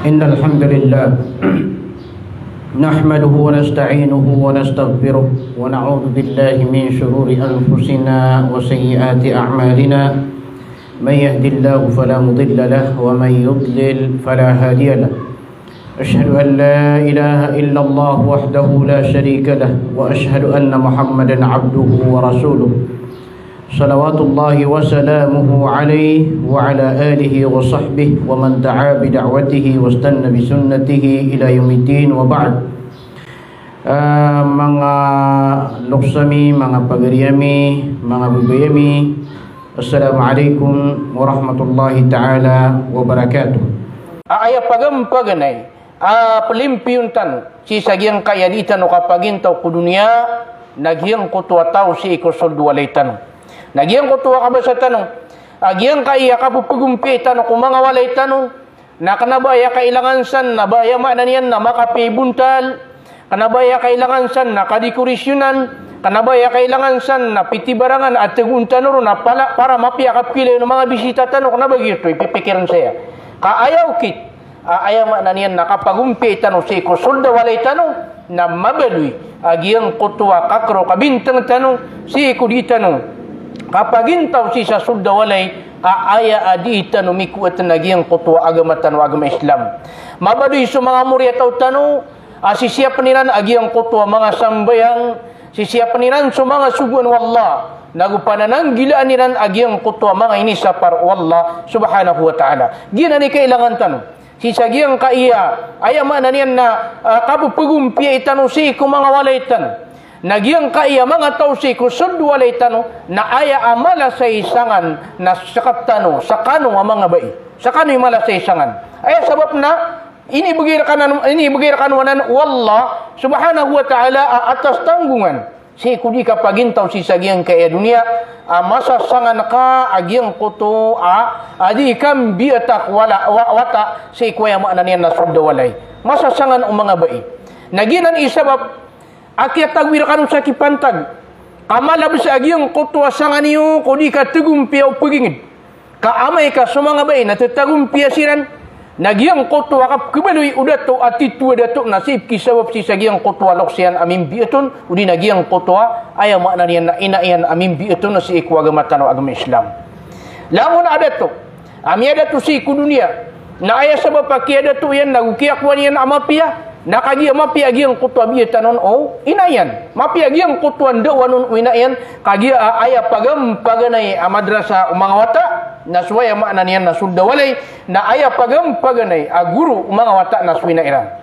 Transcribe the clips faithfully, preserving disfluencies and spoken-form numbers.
إن الحمد لله نحمده ونستعينه ونستغفره ونعوذ بالله من شرور أنفسنا وسيئات أعمالنا. من يهد الله فلا مضل له ومن يضلل فلا هادي له. أشهد أن لا إله إلا الله وحده لا شريك له وأشهد أن محمدا عبده ورسوله. صلوات الله وسلامه عليه وعلى آله وصحبه ومن دعا بدعوته واستن بسنته إلى يوم الدين وبعد. Ah, manga loks ami, manga pagari ami, manga babay ami, assalamu alaikum warahmatullahi ta'ala wabarakatuh. A, aya pagampaganay a pelimpiyon tano sii sa giyangkaya dii tano kapagintaw ko doniya, na giyangkoto a taw sii ko sold o walay tano. Na giyangkoto a kabasa tano a giyangkaya kapepegompiya tano ko manga walay tano, na kena ba aya kailangan san na ba aya maana niyan na makapiya i bontal, kena ba aya kailangan san na kadikorisyonan, kena ba aya kailangan san na pitibarangan a tegoon tano ron na pala, para mapiya a kapekilay o manga bisita tano, kena ba giyoto i pipikiran saya. Ka aya okit a, aya maana niyan na kapagompiya tano sii ko sold o walay tano, na mabaloy a giyangkoto a kakero kabintang tano sii ko dii tano kapagintaw sii sa sold o walay a aya a dii tano mikowa tano a giyangkoto a agama tano a agama Islam. Mabaloy so manga moriyataw tano a sisiyapen iran a giyangkoto a manga sambayang, sisiyapen iran so manga sogoan o Allah, nago panananggilaan iran a giyangkoto a manga inisapar o Allah subhanahu wa ta'ala. Giyanan i kailangan tano sii sa giyangkaya, aya maana niyan na, ah, kapepegompiya tano sii ko manga walay tano. Na giyangkaya manga taw sii ko sold o walay tano, na aya a mala sa i sangan na sekatano, sekano a manga bai. Sekano i mala sa i sangan. Aya sabap na inibegay rekano, inibegay rekano anan o Allah subhanahu wa ta'ala a atas tanggongan sii ko dii kapagintaw sii sa giyangkaya doniya, a masasangan ka a giyangkoto a, a dii ka mbiyatak wala, wa, wata sii ko aya maana niyan na sold o walay. Masasangan o manga bai. Na giyanan i sabap a kiyatago i rekano sa kipantag ka mala bes a giyangkoto a sangan iyo ko dii ka tegompiya o peginged. Ka amay ka so manga bai na tetagompiya siran, na giyangkoto a kapekebaloy o dato a tito a dato na sii pekisabap sii sa giyangkoto a loks iyan a mimbiyat on, odi na giyangkoto a aya maana niyan na ina iyan a mimbiyat on sii ko agama tano a agama Islam. Langon a dato a miyadato sii ko doniya, na aya sabap a kiyadato iyan nago kiyakowa niyan a mapiya, na kagiya mapiya a giyangkoto a biyatan on o ina iyan. Mapiya a giyangkoto a ndaowan on o ina iyan, kagiya a aya pagampaganay a madrasa o manga wata na so aya maana niyan na sold o walay, na aya pagampaganay a goro o manga wata na so ina iran.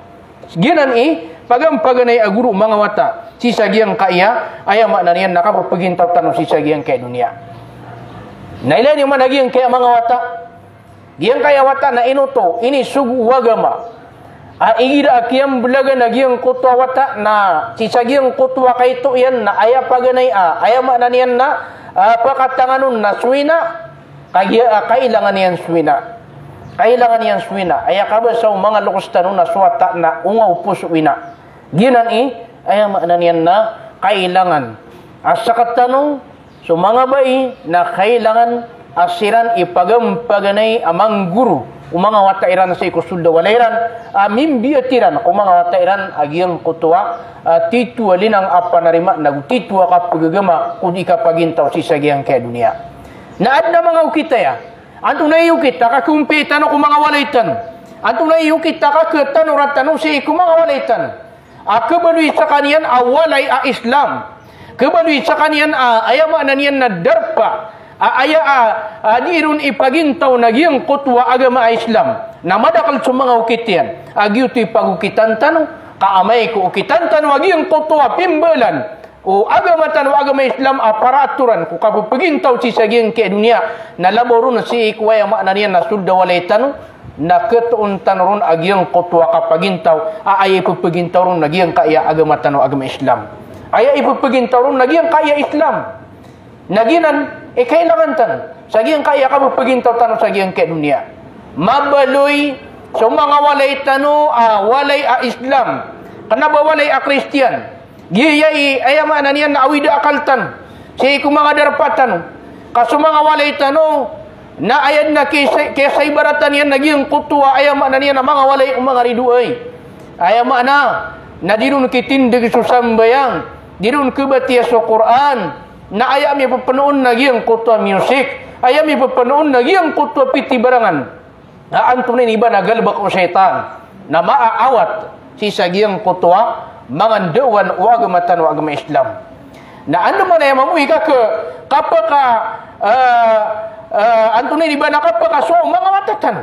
Giyanan i pagampaganay a goro o manga wata sii sa giyangkaya, aya maana niyan na kapepegintaw tano sii sa giyangkaya doniya. Na ilaya niyo man a giyangkaya manga wata, giyangkaya wata na ino oto, inisogo o agama a igira a kiyambelagan a giyangkoto a wata na sii sa giyangkoto a kaito iyan na aya paganay a, aya maana niyan na, ah, pakatangan on na so ina, kagiya, ah, kailangan iyan so ina. Kailangan iyan so ina. Aya kabasa o manga loks tano na so wata na onga o poso o ina. Giyanan i, aya maana niyan na kailangan a sekatano, so manga bai na kailangan a siran i pagampaganay a manggoro o manga wata iran sii ko sold o walay iran, a mimbiyat iran ko manga wata iran a giyangkoto a, a tito a linang a panarima nago tito a kapegagama ko dii kapagintaw sii sa giyangkaya doniya. Na aden a manga okit aya. Antonaa i okit a kakompiya tano ko manga walay tano? Antonaa i okit a kaketano ratano sii ko manga walay tano? A kebaloy sekaniyan a walay a Islam. Kebaloy sekaniyan a, aya maana niyan na darpa. A, aya a, a dii ron ipagintaw na giyangkoto a agama a Islam. Na madakel so manga okit iyan a giyoto i pagokitan tano. Ka amay ko okitan tano a giyangkoto a pimbalan o agama tano a agama Islam a paratoran ko kapepegintaw sii sa giyangkaya doniya, na labaw ron sii ko aya maana niyan na sold o walay tano, na ketoon tano ron a giyangkoto a kapagintaw a aya ipepegintaw ron na giyangkaya agama tano a agama Islam. Aya ipepegintaw ron na giyangkaya Islam. Na giyanan i kailangan tano sa giyangkaya kapepegintaw tano sa giyangkaya doniya. Mabaloy so manga walay tano a walay a Islam, kena ba walay a Kristiyan. Giyaya i, aya maana niyan na awid a akal tano sii ko manga darpa tano. Ka so manga walay tano Na aya dn a kisa-, kisaibaratan iyan na giyangkoto a aya maana niyan na manga walay o manga ridoay. Aya maana na di ron kitindg so sambayang, di ron khabatiya so Qur'an, na aya miyapapnoon na giyangkoto a music, aya miyapapnoon na giyangkoto a pitibarangan. Na antonaa ini ba na galbk o shaytan na maaawat sii sa giyangkoto a manga ndaowan o agama tano a agama Islam. Na andamanaya mambo i kaka-, kapaka, ah, ah, antonaa ini ba na kapakasowa o manga wata tano.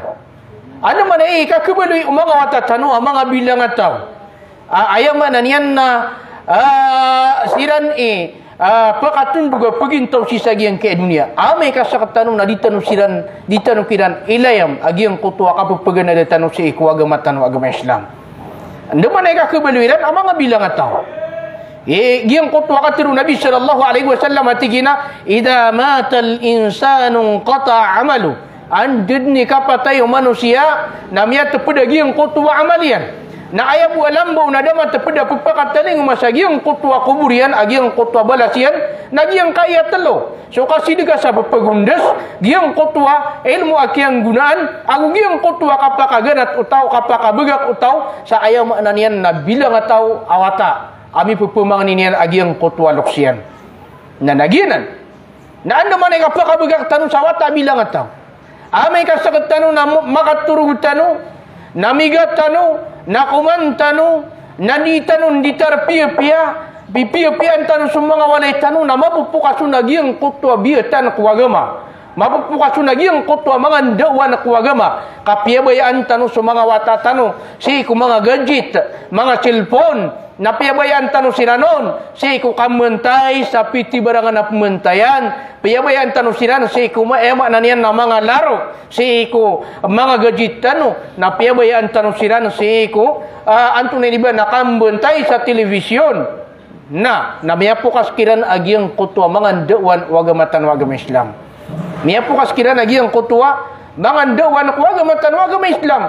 Andamanaya i kakhabaloy o manga wata tano a manga bilangataw. Ah, aya maana niyan na, ah, siran i, ah, pakatondog a pagintaw sii sa giyangkai a doniya. Amay ka sktano na di tano siran, di tano kiran ilayam a giyangkoto a kapphaganada tano sii ko agama tano a agama Islam. Andamanaya i kakhabaloy iran a manga bilangataw. I, giyangkoto a katharo o Nabi sallallahu alaihi wasallam a tig iyan a, "Idha matal insanu inqata'a amaluh." Anda dn i kapatay o manosiya na miyatpd a giyangkoto a amal iyan. Na aya bo a lambaw na da matpd a pphakatalingoma sa giyangkoto a kobor iyan a giyangkoto a balas iyan na giyangkaya tlo. So kasidka sa pphagondas, giyangkoto a ilmo a kiyanggonaan, ago giyangkoto a kapakaganat o taw, kapakabagak o taw, sa aya maana niyan na bilangataw a wata a mipphamangnin iyan a giyangkoto a loks iyan. Na na giyanan. Na andamanaya i kapakabagak tano sa wata a bilangataw. Amay ka sktano na mo-, makatorog tano, na migat tano, na koman tano, na di tano nditar piyapiya, pipiyapiyaan tano so manga walay tano, na mapopokas on a giyangkoto a biyatan ko agama. Mapopokas on a giyangkoto a manga ndaowan ko agama. Kapiyabayaan tano so manga wata tano sii ko manga gadget, manga cellphone, na piyabayaan tano siran on sii ko kamantay sa pitibarangan a pamantayan. Piyabayaan tano siran sii ko ma-, aya maana niyan na manga laro, sii ko manga gadget tano. Na piyabayaan tano siran sii ko, ah, antonaa ini ba na kamantay sa television. Na, na miyapokas kiran a giyangkoto a manga ndaowan o agama tano a agama Islam. Miyapokas kiran a giyangkoto a manga ndaowan o agama tano a agama Islam.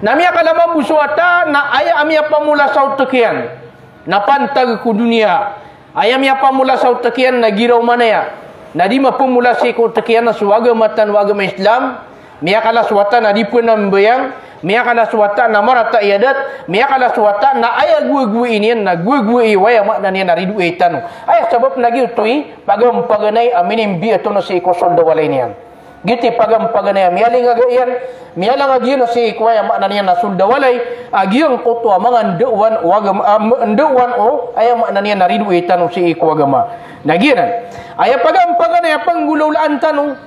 Na miyakala mambo so wata na aya a miyapamola sa otk iyan na pantag ko doniya. Aya miyapamola sa otk iyan na giraw manaya. Na di mapamola sii ko otk iyan so agama tano a agama Islam. Miyakala so wata na di pnambayang, miyakala so wata na marata i adat, miyakala so wata na aya gowagowai niyan na gowagowai o aya maana niyan na ridoay tano. Aya sabap na giyoto i pagampaganay a minimbiat on sii ko sold a walay niyan. Giyoto i pagampaganay a miyalingaga iyan, miyalangag iyan sii ko aya maana niyan na sold a walay a giyangkoto a manga ndaowan o agama, ah, ndaowan o aya maana niyan na ridoay tano sii ko agama. Na giyanan. Aya pagampaganay a panggolawlaan tano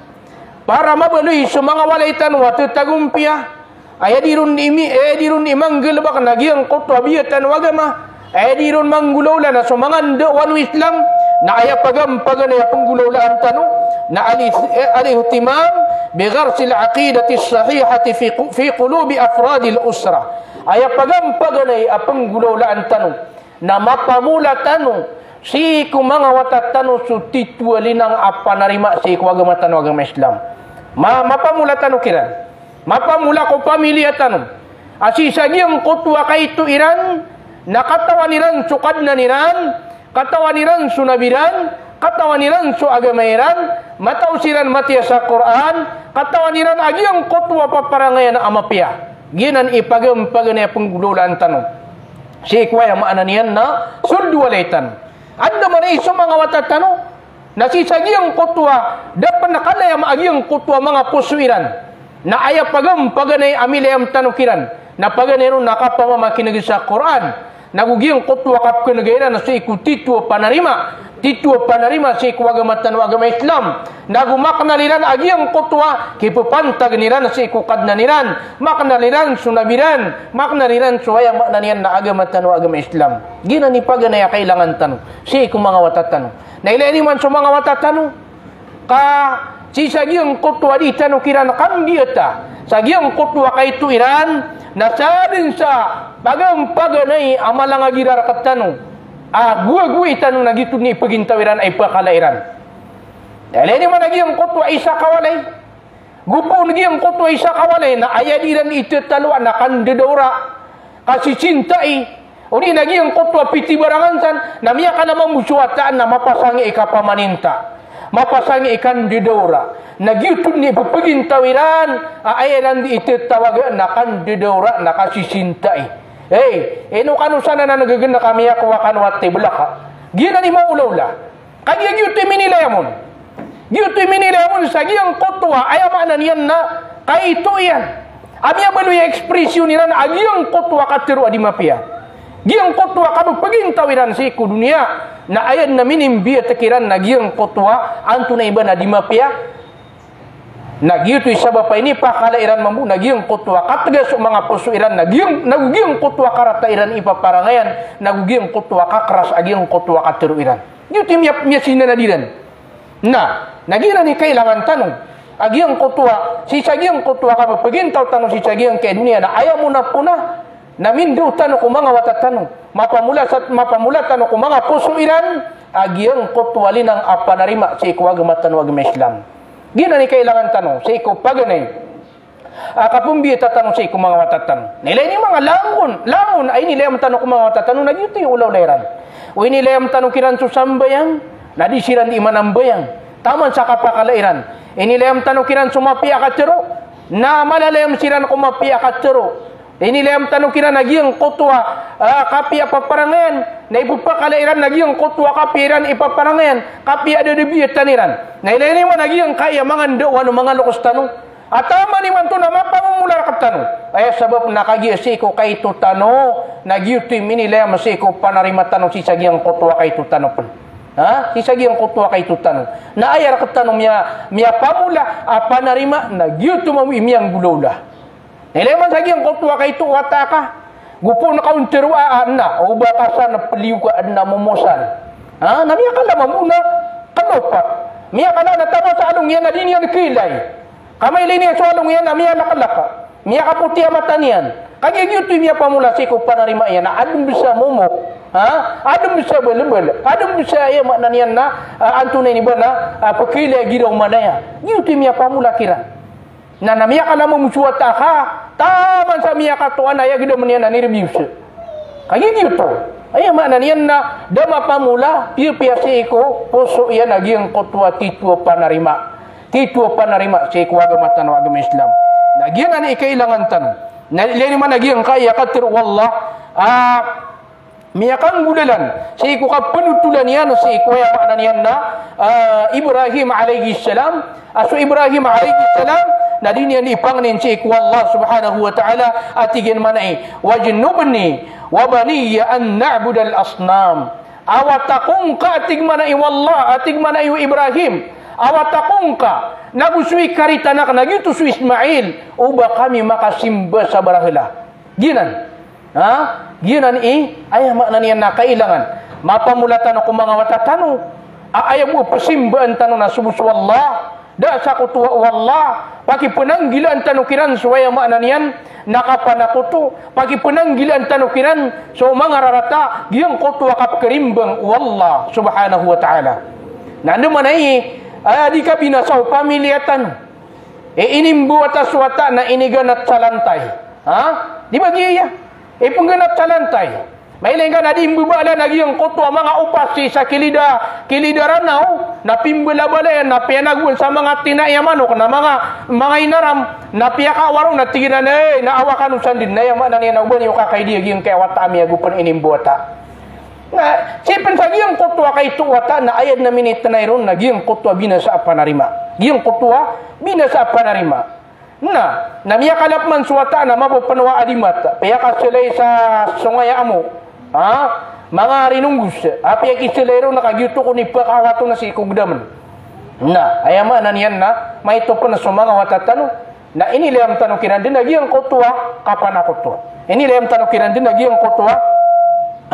para mabaloy so manga walay tano a tatagompiya. Aya di ron imi-, aya di ron i manggalbk na giyangkoto a biyatan o agama. Aya di ron manggolawla na so manga ndaowan o Islam. Na aya pagampaganay a panggolawlaan tano na al-, eh, al-ihtimam bi gharsil aqidati sahihati fi qu-, fi qulubi afradil usra. Aya pagampaganay a panggolawlaan tano na mapamola tano sii ko manga wata tano so titho a linang a panarima sii ko agama tano a agama Islam. Ma-, mapamola tano kiran. Mapamola ko pamiliya tano a sii sa giyangkoto a kaito iran na katawan iran so Kadnan iran, katawan iran so Nabi iran, katawan iran so agama iran, mataw siran matiya sa Qur'an, katawan iran a giyangkoto a paparangayan a mapiya. Giyanan i pagampaganay a panggolawlaan tano sii ko aya maana niyan na sold a walay tano. Andamanaya i so manga wata tano na sii sa giyangkoto a da pn kalayam a giyangkoto a manga poso iran. Na aya pagampaganay a milayam tano kiran na paganay ron na kapamamakin'g sa Qur'an. Nago giyangkoto a kapkn'ga iran sii ko titho a panarima, titho a panarima sii ko agama tano a agama Islam. Nago maknal iran a giyangkoto a kipapantagn iran sii ko Kadnan iran, maknal iran so Nabi iran, maknal iran so aya maana niyan na agama tano a agama Islam. Giyanan i paganay a kailangan tano sii ko manga wata tano. Na ilay niyo man so manga wata tano ka sii sa giyangkoto a di tano kiran kambiyata sa giyangkoto a kaito iran, na sadn sa pagampaganay a malangag iran rktano a gowagowai tano na giyoto dn i pagintaw iran a ipakala iran. Na ilay niyo man a giyangkoto a isa ka walay. Go poon giyangkoto a isa ka walay na aya di iran itataloa na kandadaora, kasisintai, odi na giyangkoto a pitibarangan san, na miyakala mambo so wata na mapasang i kapamaninta. mapasang i kandidawra. Na giyoto i pepegintaw iran a aya iran di itetawag na kandidawra na kasisintai. Hey, ino kano sanan a ngegenek a miyakowa kano a tiblaka? Giyanan i maolaola. Kagiya giyoto i minilayam on. Giyoto i minilayam on sa giyangkoto a, aya maana niyan na kaito iyan. A miyabaloy a ekspresyon iran a giyangkoto a katharo a di mapiya. Giyangkoto a kapepegintaw iran sii ko doniya. Na aya na minimbiyatek iran na giyangkoto a antonaa i ba na di mapiya. Na giyoto i sabap a inipakala iran mambo na giyangkoto a kategas o manga poso iran, na giyang, na giyangkoto a karata iran ipaparangayan, na giyangkoto a kakeras a giyangkoto a katharo iran. Giyoto i miya, miyasinanad iran. Na, na giyanan i kailangan tano. A giyangkoto a, sii sa giyangkoto a kapepegintaw tano sii sa giyangkai a doniya na aya mona pona na mindaw tano ko manga wata tano. Mapamola sa, mapamola tano ko manga poso iran a giyangkoto a linang a panarima sii ko agama tano a agama Islam. Giyanan i kailangan tano sii ko paganay a kapembiyata tano sii ko manga wata tano. Na ilay niyo manga langon, langon a inilayam tano ko manga wata tano na giyoto i olaola iran. O inilayam tano kiran so sambayang, na di siran di manambayang. Taman sa kapakala iran. Inilayam tano kiran so mapiya a katharo, na malalayam siran ko mapiya a katharo. Inilayam tano kiran a giyangkoto a, ah, kapiya a paparangayan, na ipepakala iran a giyangkoto a kapiya iran ipaparangayan, kapiya a dadabiyatan iran. Na ilay niyo man a giyangkai a manga ndaowan o manga loks tano. A taman imanto na mapamomola rektano. Aya sabap na kagiya sii ko kaito tano, na giyoto i minilayam sii ko panarima tano sii sa giyangkoto a kaito tano pen. Ha? Sii sa giyangkoto a kaito tano. Na aya rektano miya, miyapamola a panarima, na giyoto mambo i miyanggolaola. Na ilay man sa giyangkoto a kaito wata ka. Go pon ka on tero a, a, na, o ba ka san peliyo ka adn a momosan. Ha? Na miyakala mambo na kano pa. Miyakala na taman sa along iyan a di niyan kailay. Ka mailay niyan so along iyan a miyalaklak. Miyakapoti a mata niyan. Kagiya giyoto i miyapamola sii ko panarima iyan a adn bes a momok. Ha? Adn bes a belebel. Adn bes a aya maana niyan na, ah, antonaa ini ba na, ah, pekailay a giraw manaya. Giyoto i miyapamola kiran. Na, na miyakala mambo so wata ka, taman sa miyakatoan a aya gdam iyan a nirbiyos. Kagiya giyoto. Aya maana niyan na da mapamola, piyapiya sii ko poso iyan a giyangkoto a tito a panarima. Tito a panarima sii ko agama tano a agama Islam. Na giyanan i kailangan tano. Na ilay niyo man a giyangkai a katharo o Allah, ah, miyakanggolalan sii ko kapenotolan iyan sii ko aya maana niyan na, ah, Ibrahim alayhis salam. A so Ibrahim alayhis salam na di niyan ipangnin sii ko Allah subhanahu wa ta'ala a tig iyan manaya, "Wajnubni wa baniya an na'budal asnam." A wata ko ngka, a tig manaya o Allah, a tig manaya o Ibrahim, a wata ko ngka, nago so ikaritan akn a giyoto so Ismail, o ba kami makasimba sa barahala. Giyanan. Ha? Giyanan i, aya maana niyan na kailangan mapamola tano ko manga wata tano a aya bo pesimbaan tano na so bo so Allah. Da sakotowa o Allah. Pakipenanggilaan tano kiran so aya maana niyan na kapanakoto. Pakipenanggilaan tano kiran so manga rarata giyangkoto a kapekerimbang o Allah subhanahu wa ta'ala. Na anda manaya, ah, di kabinasa o pamiliya tano. E, inimbawata so wata na iniganat sa lantay. Ha? Di ba giya? Ipengganat sa lantay. Mailay ngka na di mbabala na giyangkoto a manga opas sii sa kilid a, kilid a Ranaw, na pimbalabala iyan, na piyanagoan sa manga tinai a manok, na manga, manga inaram, na piyakawaro, na tig iyan a, "Ay, na awa kano sandn, na aya maana niyan na oba niyo kakaidi a giyangkai a wata ami ago pen inimbawata." Na, sii pen sa giyangkoto a kaito o wata, na aya dn a minitnay ron, na giyangkoto a binasa a panarima. Giyangkoto a binasa a panarima. Na, na miyakala pman so wata na mapepenowa a dimat. Piyakaselay sa songaya amo. Ha? Manga rinonggos. A piyakiselay ron na kagiyoto kon ipakawato na sii ko gdamn. Na, aya maana niyan na, maito pen so manga wata tano. Na inilayam tano kiran dn a giyangkoto a kapanakoto. Inilayam tano kiran dn a giyangkoto a,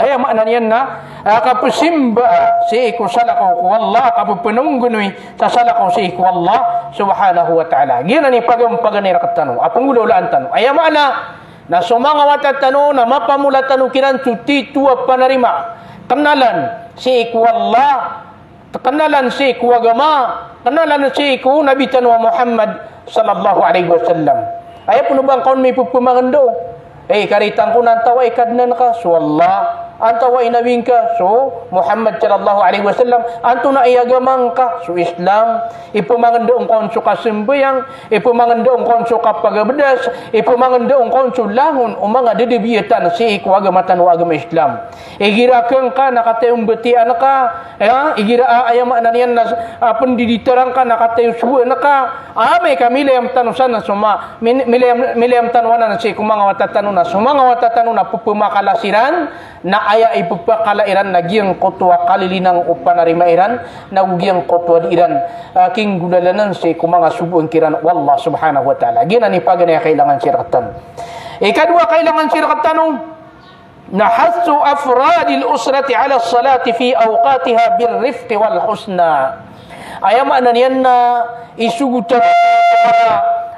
aya maana niyan na, ah, kapesimba sii ko salakaw ko Allah, kapepenonggnoy sa salakaw sii ko Allah subhanahu wa ta'ala. Giyanan i pagan, paganay rektano a penggolaolaan tano. Aya maana na so manga wata tano na mapamola tano kiran so tito a panarima. Kenalan sii ko Allah, kenalan sii ko agama, kenalan sii ko Nabi tano a Muhammad sallallahu alaihi wasallam. Aya pen o ba ngka on mipepemangendao. Eh, karitan ko na antaa i Kadnan ka, so Allah. Antaa i Nabi ngka? So Muhammad sallallahu alaihi wasallam. Antonaa i agama ngka? So Islam. Ipemangenda on kon so kasambayang, ipemangenda on kon so kapagabdas, ipemangenda on kon so langon o manga dedebiyatan sii ko agama tano a agama Islam. Igira kangka na kataya on batian ka, ya, igira a, aya maana niyan na, a, pendiditaran ka na kataya on sowaan ka, amay ka milayam tano san so ma-, min-, milayam, milayam tano anan sii ko manga wata tano na, so manga wata tano na pepemakala siran, na aya ipepakala iran na giyangkoto a kalilinang o panarima iran, na go giyangkoto a di iran, ah, kinggolalanan sii ko manga sogoan kiran o Allah subhanahu wa ta'ala. Giyanan i paganay a kailangan sii rektano. Ikadowa a kailangan sii rektano, na hassu afradil usrati ala salati fi awqatiha birrifqi wal husna. Aya maana niyan na isogo tano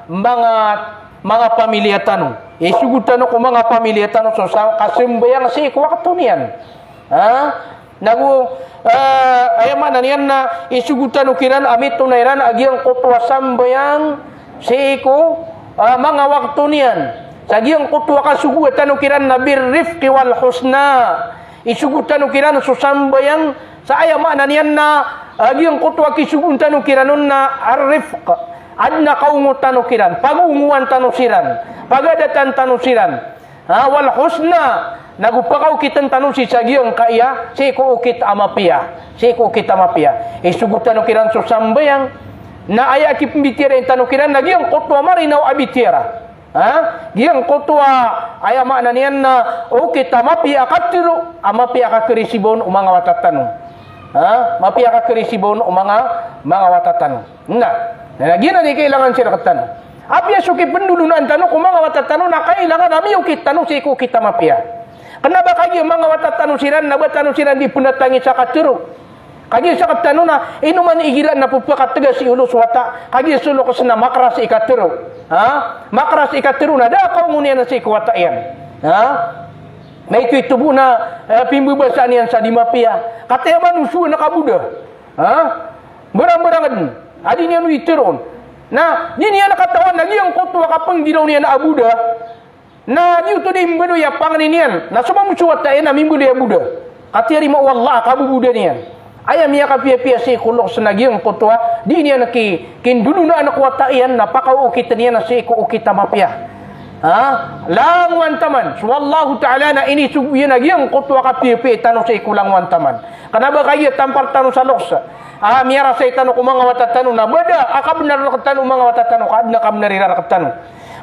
manga, manga pamilya tano. Isogo tano ko manga pamilya tano so sa-, kasambayang sii ko wakto niyan. Ha? Na go, eh, aya maana niyan na isogo tano kiran a mitonaa iran a giyangkoto a sambayang sii ko, eh, manga wakto niyan. Sa giyangkoto a kasogoa tano kiran na birrifqi wal husna. Isogo tano kiran so sambayang, sa aya maana niyan na, eh, giyangkoto a kisogoon tano kiran on na arrifq. Aden a kaongo tano kiran, pagongowan tano siran, pagadatan tano siran. Ha, wal husna, na go pakaokitan tano sii sa giyangkaya, sii ko okit a mapiya, sii ko okit a mapiya. Isogo tano kiran so sambayang, na aya kipembitiyarai tano kiran na giyangkoto a marinaw a bitiyara. Ha? Giyangkoto a, aya maana niyan na okit a mapiya a katero, a mapiya a kakerisibaon o manga wata tano. Ha? Mapiya a kakerisibaon o manga, manga wata tano. Na, na giyanan i kailangan sii rektano. Apiya so kipendolonaan tano ko manga wata tano na kailangan a miyokit tano sii ko okit a mapiya. Kena ba kagiya manga wata tano siran na ba tano siran di penatangi sa katero. Kagiya sa rektano na ino man igira na pepakategas i olo so wata, kagiya so loks na makeras i katero. Ha? Makeras i katero na da a kaongo niyan sii ko wata iyan. Ha? Na ito-ito bo na, eh, pimbebasaan iyan sa di mapiya. Kataya man o sowaan ka bo da. Ha? Mbarang-mbarang den a di niyan o iteron. Na di niyan katawan a giyangkoto a kapenggiraw niyan a bo da, na giyoto di mbaloy a pangni niyan. Na so mambo so wata iyan a mimbaloy a bo da, katiyarima o Allah a kaboboda niyan. Aya miyakapiyapiya sii ko loks na giyangkoto a di niyan ki-, kindolonaan ko wata iyan na pakaokit niyan sii ko okit a mapiya. Ha? Langowan taman. So Allahu Ta'ala na inisogo iyan a giyangkoto a kapiyapiya tano sii ko langowan taman. Kena ba kagiya tampar tano sa loks a miyarasay tano ko manga wata tano na ba da a kabenar rektano o manga wata tano, ka aden a kabenar iran rektano.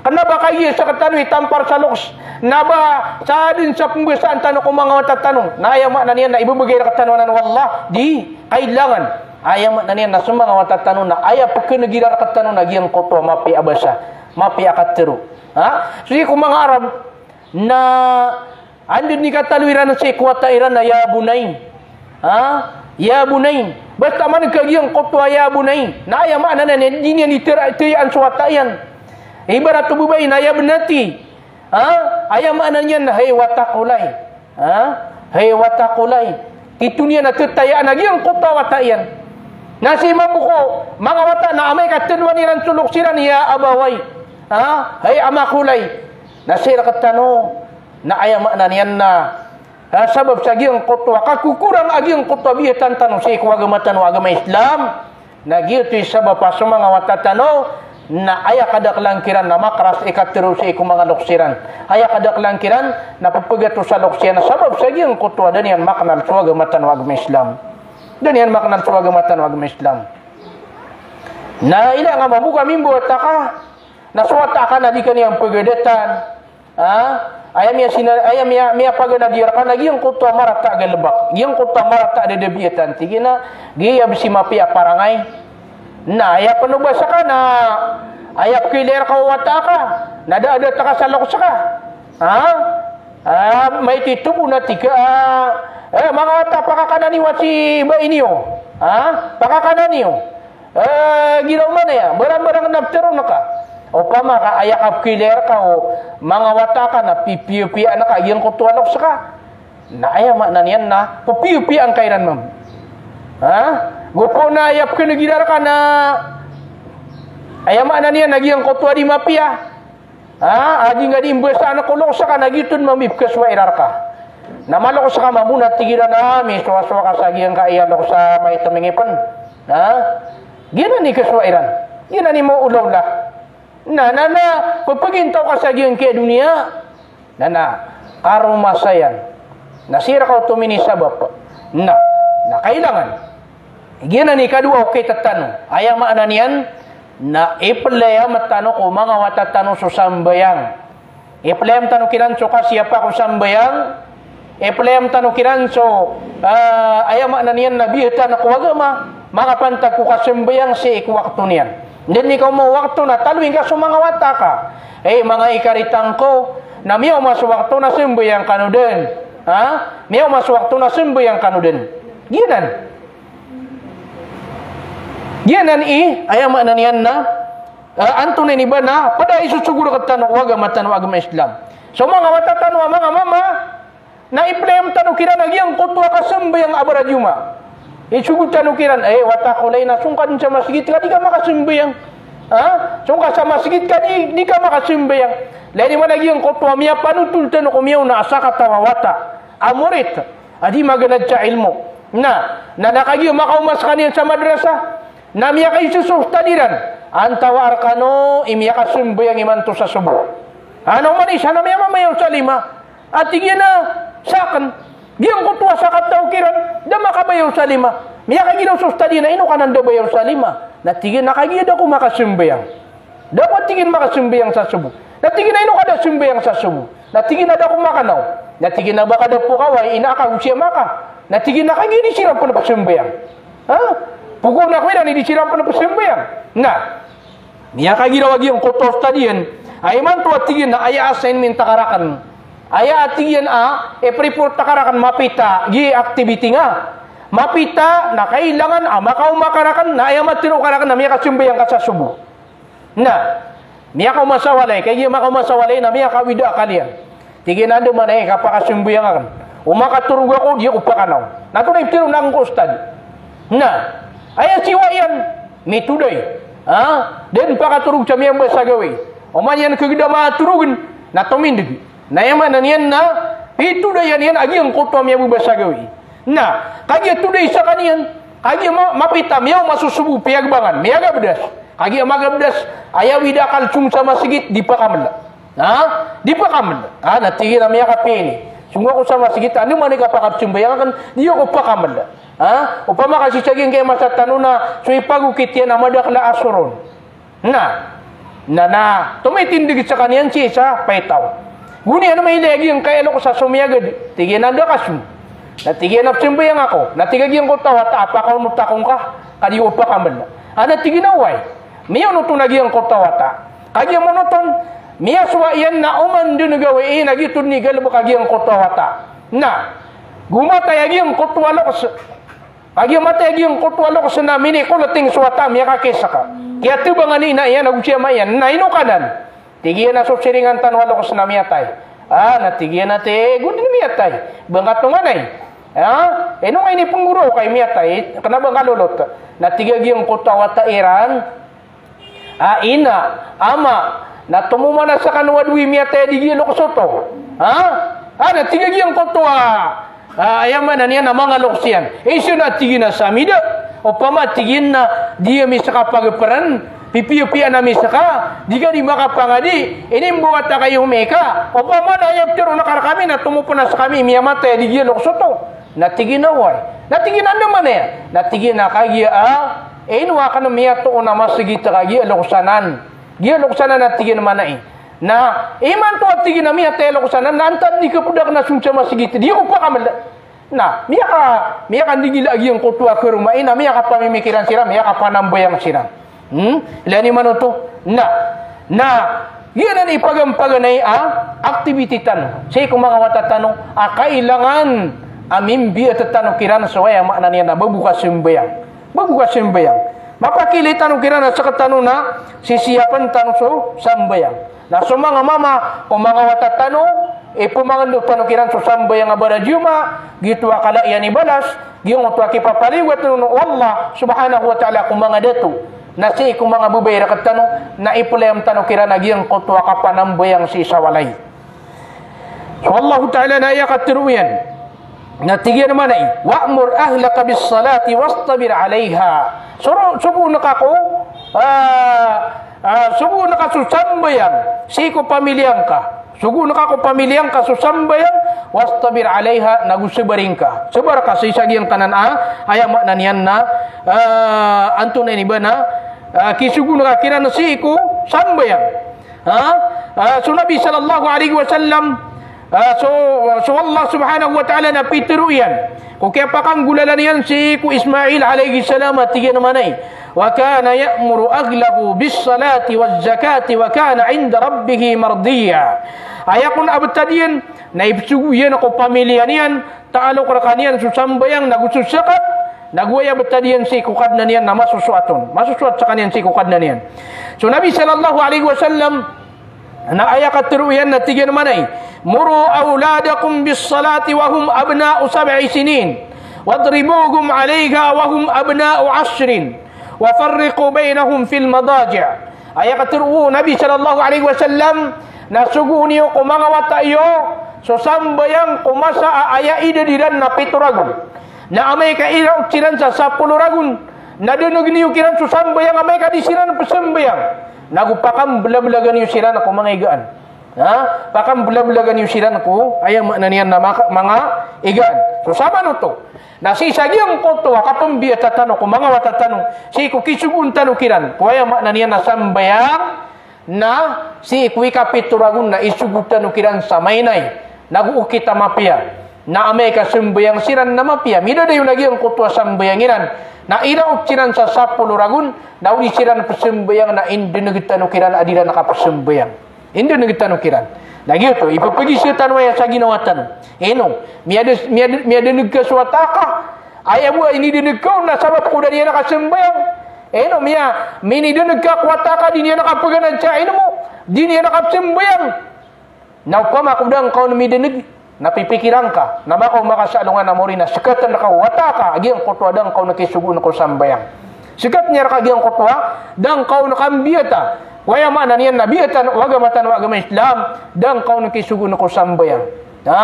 Kena ba kagiya sa rektano i tampar sa loks na ba sa aden sa pembasaan tano ko manga wata tano, na aya maana niyan na ibebegay rektano anan o Allah, di, kailangan. Aya maana niyan na so manga wata tano na aya pekeneg iran rektano na giyangkoto a mapiya a basa, mapiya a katero. Ha? Sii ko manga Arab, na anda den i katalo iran sii ko wata iran na ya bunay. Ha? Ya bunay. Basta man ka giyangkoto a ya bunay, na aya maana niyan, di niyan itera-, iteyaan so wata iyan. Ibarat o babay na ya bnati. Ha? Aya maana niyan na hay wata ko lay. Ha? Hay wata ko lay. Ito niyan a tetayaan a giyangkoto a wata iyan. Na sii mambo ko manga wata na amay ka tanoan iran so loks iran, ya abaway. Ha? Hay ama ko lay. Na sii rektano, na aya maana niyan na, ha, sabap sa giyangkoto a kakokorang a giyangkoto a biyatan tano sii ko agama tano a agama Islam, na giyoto i sabap a so manga wata tano na aya kadakelan kiran na makeras i katero sii ko manga loks iran. Aya kadakelan kiran na pepegatosa loks iyan sabap sa giyangkoto a da niyan makenal so agama tano a agama Islam. Da niyan makenal so agama tano a agama Islam. Na ilay nga mambo ka mimbawata ka, na so wata ka na di ka niyan pegadatan. Ha? Aya miya sina-, aya miya, miyapaganad iyan reka na giyangkoto a marata a galebek, giyangkoto a marata a dadabiyatan, tig iyan a giya bes i mapiya a parangay. Na aya pen o basa ka na aya pekilayar ka o wata ka, na da a data ka sa loks ka. Ha? Ah, maito-ito bo na tig ka, ah, eh, manga wata, pakakanan iyo a si bai niyo. Ha? Pakakanan iyo. Eh, giraw man aya, barang-barang na pteron ka. Opama ka aya kapkilayar ka o manga wata ka na pipiyapiyaan ka giyangkoto a loks ka. Na aya maana niyan na pepiyapiyaan ka iran, mam. Ha? Go pn a aya pkneg iran reka na aya maana niyan na giyangkoto a di mapiya. Ha, adi nga di mbasaan ko loks ka na giyoto mambo i pkasowa iran reka. Na maloks ka mambo na tig iran a misowasowa ka sa giyangkaya loks a maito mingipen. Ha? Giyanan i kasowa iran. Giyanan i maolaola. Na, na, na, pepegintaw ka sa giyangkaya doniya. Na, na, karoma saya. Na sii rka oto minisabap. Na, na kailangan. Giyanan i kadowa o kaitatano. Aya maana niyan, na iplayam tano ko manga wata tano so sambayang. Iplayam tano kiran so kasiyapa ko sambayang. Iplayam tano kiran so, ah, aya maana niyan na biyatan ko agama, makapantag ko kasambayang sii ko wakto niyan. Dn i kaoma o wakto na taloy ngka so manga wata ka. Eh, manga ikaritang ko, na miyaoma so wakto na sambayang kano dn. Ha? Miyaoma so wakto na sambayang kano dn. Giyanan. Giyanan i, aya maana niyan na, ah, antonaa ini ba na, pd a isosogo rktano o agama tano a agama Islam. So manga wata tano a manga mama, na iplayam tano kiran a giyangkoto a kasambayang a baradiyoma. Isogo tano kiran, eh, wata ko, lay na song ka dn sa masgit ka di ka makasambayang. Ha? Song ka sa masgit ka di, di ka makasambayang. Lay di man a giyangkoto a miyapanotol tano ko miyaona a sakataw a wata a morit a di maganad sa ilmo. Na, na, na kagiya makaoma skaniyan sa madrasa, na miyakaisosof tadiran, antawaa rkano i miyakasambayang imanto sa sobo. Ano man isa na miyamamaya o salima. A tig iyan a sakn, giyangkoto a sakataw kiran, da makabaya o salima. Miyakagiraw so ustad iyan a ino ka nan da baya o salima. Na tig iyan a kagiya da ako makasambayang. Da ako, a tig iyan, makasambayang sa sobo. Na tig iyan a ino ka da sambayang sa sobo. Na tig iyan a da ako makanaw. Na tig iyan a ba ka da pokaway, ina ka go siyama ka. Na tig iyan a kagiya di siran pn psambayang. Ha? Pokoon ako iran i di siran pn psambayang. Na miyakagiraw a giyangkoto a ustad iyan a imanto, a tig iyan a aya assignment akn rakn, aya, a tig iyan, a ipireport akn rakn mapita, giya activity nga mapita, na kailangan a makaoma ka rakn, na aya matero ka rakn na miyakasambayang ka sa sobo. Na miyakaoma sa walay, kagiya makaoma sa walay na miyakawida akal iyan. Tig iyan a anda man aya i kapakasambayang akn. O makatorog ako, di ako pakanaw. Na antonaa i ptharoon akn ko ustad? Na aya siyowa iyan, mitoday. Ha? Da dn pakatorog sa miyamba sa gawii. Oman iyan kagda matorogn, na tomindg. Na aya maana niyan na pitodayan iyan a giyangkoto a miyababa sa gawii. Na kagiya today skaniyan, kagiya ma-, mapita, miyaoma so sobo, piyagbangan, miyagabdas. Kagiya magabdas, aya wida akal song sa masgit, di pakaml. Ha? Di pakaml. Ha, na tig iyan a miyakapiya ini. Song ako sa masgit, anda man i kapakasambayang akn, di ako pakaml. Ha? Opama ka sii sa giyangkaya masa tano na so ipagokit iyan a madakl a asor on. Na, na, na tomitindg skaniyan sii sa paitaw. Go niyan mailay a giyangkaya loks a somiyagad. Tig iyan a da ka song. Na tig iyan a psambayang ako. Na tig a giyangkoto a wata a pakaonot ako ngka, ka di ako pakaml. A na tig iyan a oway. Miyaonot on a giyangkoto a wata. Kagiya maonot on, miyasowa iyan na oman dn gawii na giyoto dn i galbk a giyangkoto a wata. Na go matay a giyangkoto a loks. Kagiya matay a giyangkoto a loks na minikolting so wata, miyakakisak. Kiyatabangan i ina iyan ago si ama iyan, na ino ka nan? Tig iyan a so siringan tano a loks na miyatay. A, na tig iyan a tig, go dn miyatay. Ba ngka tonganay? A, ino ngka inipnggoraok a miyatay, kna ba ngka lolot? Na tig a giyangkoto a wata iran a ina, ama, na tomo man a skano a dowa i miyatay a di giya loks oto. Ha? A, na tig a giyangkoto a, a, aya maana niyan a manga loks iyan. Isa na tig iyan a samida. Opama tig iyan na di ami ska pagpran, pipiyapiyaan ami ska, di ka di makapangadi, inimbawata ka i omi ka. Opama na aya ptharoon ka rkami na tomo pn a skami i miyamatay a di giya loks oto. Na tig iyan a oway. Na tig iyan a anda man aya? Na tig iyan a kagiya a, ino akn miyatoon a masgit ka giya loks anan. Giya loks anan a tig iyan a manay. Na imanto a tig iyan a miyatay a loks anan, na antaa dn i kapd akn a song sa masgit, di ako pakaml. Na miyaka, miyakandingila a giyangkoto a karoma i, na miyakapamimikiran siran, miyakapanambayang siran. Hmm? Ilaya niyo man oto. Na, na, giyanan i pagampaganay a activity tano sii ko manga wata tano a kailangan a mimbiyat tano kiran so aya maana niyan a ba bo ka sambayang. Ba bo ka sambayang. Mapakiilay tano kiran a sktano na sisiyapn tano so sambayang. Na so manga mama ko manga wata tano, ipmangndao tano kiran so sambayang a baradiyoma, giyoto a kala iyan i balas, giyoto a kipapaliyogat on o Allah subhanahu wa ta'ala ko manga dato. Na sii ko manga babay rktano, na iplayam tano kiran a giyangkoto a kapanambayang sii sa walay. So Allahu ta'ala na aya katharo iyan Na tig iyan a maana i, "Wa'mur ahlaka bis-salati wastabir 'alayha." Soro, sogoon ka ko, ah, ah, sogoon ka so sambayang sii ko pamilya ngka. Sogoon ka ko pamilya ngka so sambayang, "wastabir 'alayha," nago sabar ngka. Sabar ka sii sa giyangkanan a, aya maana niyan na, ah, antonaa ini ba na, ah, kisogoon ka kiran sii ko sambayang. Ha? Ah, so Nabi sallallahu alaihi wasallam, ah, so, so Allah subhanahu wa ta'ala na pitharo iyan ko kiyapakanggolalan iyan sii ko Ismail alayhis salam a tig iyan a maana i, "Wa kana ya'muru ahlahu bis-salati waz-zakati wa kana 'inda rabbihi mardiyya." Aya kon a btad iyan na ipsogo iyan ko pamilya niyan, taalok rkaniyan so sambayang nago so zakat, nago aya btad iyan sii ko Kadnan iyan na masosoat on. Masosoat skaniyan sii ko Kadnan iyan. So Nabi sallallahu alaihi wasallam, na aya katharo iyan na tig iyan a maana i, "Muru awladakum bis-salati wa hum abna'u sab'i sinin, wadribuhum 'alayha wa hum abna'u 'ashrin, wa farriqu baynahum fil madaji'." Aya katharo o Nabi sallallahu alaihi wasallam na sogoon iyo ko manga wata iyo so sambayang ko masa a aya idad iran na pito ragon. Na amay ka iraot siran sa sapolo ragon, na dneg niyo kiran so sambayang amay ka di siran pzambayang. Nago pakamblablagan iyo siran ko manga igaan. Ha? Pakamblablagan iyo siran ko, aya maana niyan na maka-, manga igaan. So samanoto na sii sa giyangkoto a kapmbiyata tano ko manga wata tano, sii ko kisogoon tano kiran ko, aya maana niyan na sambayang, na sii ko ikapito ragon na isogo tano kiran sa maynay, nago okit a mapiya. Na amay ka sambayang siran na mapiya, midadayon a giyangkoto a sambayang iran, na iraot siran sa sapolo ragon, na o di siran pzambayang na indneg tano kiran a di iran kapzambayang. Indneg tano kiran. Na giyoto, ipphagisa tano aya sa ginawa tano. Ino, miyada, miyada, miyadneg ka so wata ka. Aya bo a inidneg ka on na sabap ko da niyan kasambayang. Ino, miya, minidneg ka ko wata ka, di niyan kapganad sa ilmo, di niyan kapsambayang. Na opama ko da ngka on midneg, na pipikiran ka, na makaoma ka sa alongan a mori na sktn rka o wata ka a giyangkoto a da ngka on kisogoon ko sambayang. Sktn iyan rka a giyangkoto a da ngka on kambiyata. Aya maana niyan na biyatan o agama tano a agama Islam, da ngka on kisogoon ko sambayang. Ha?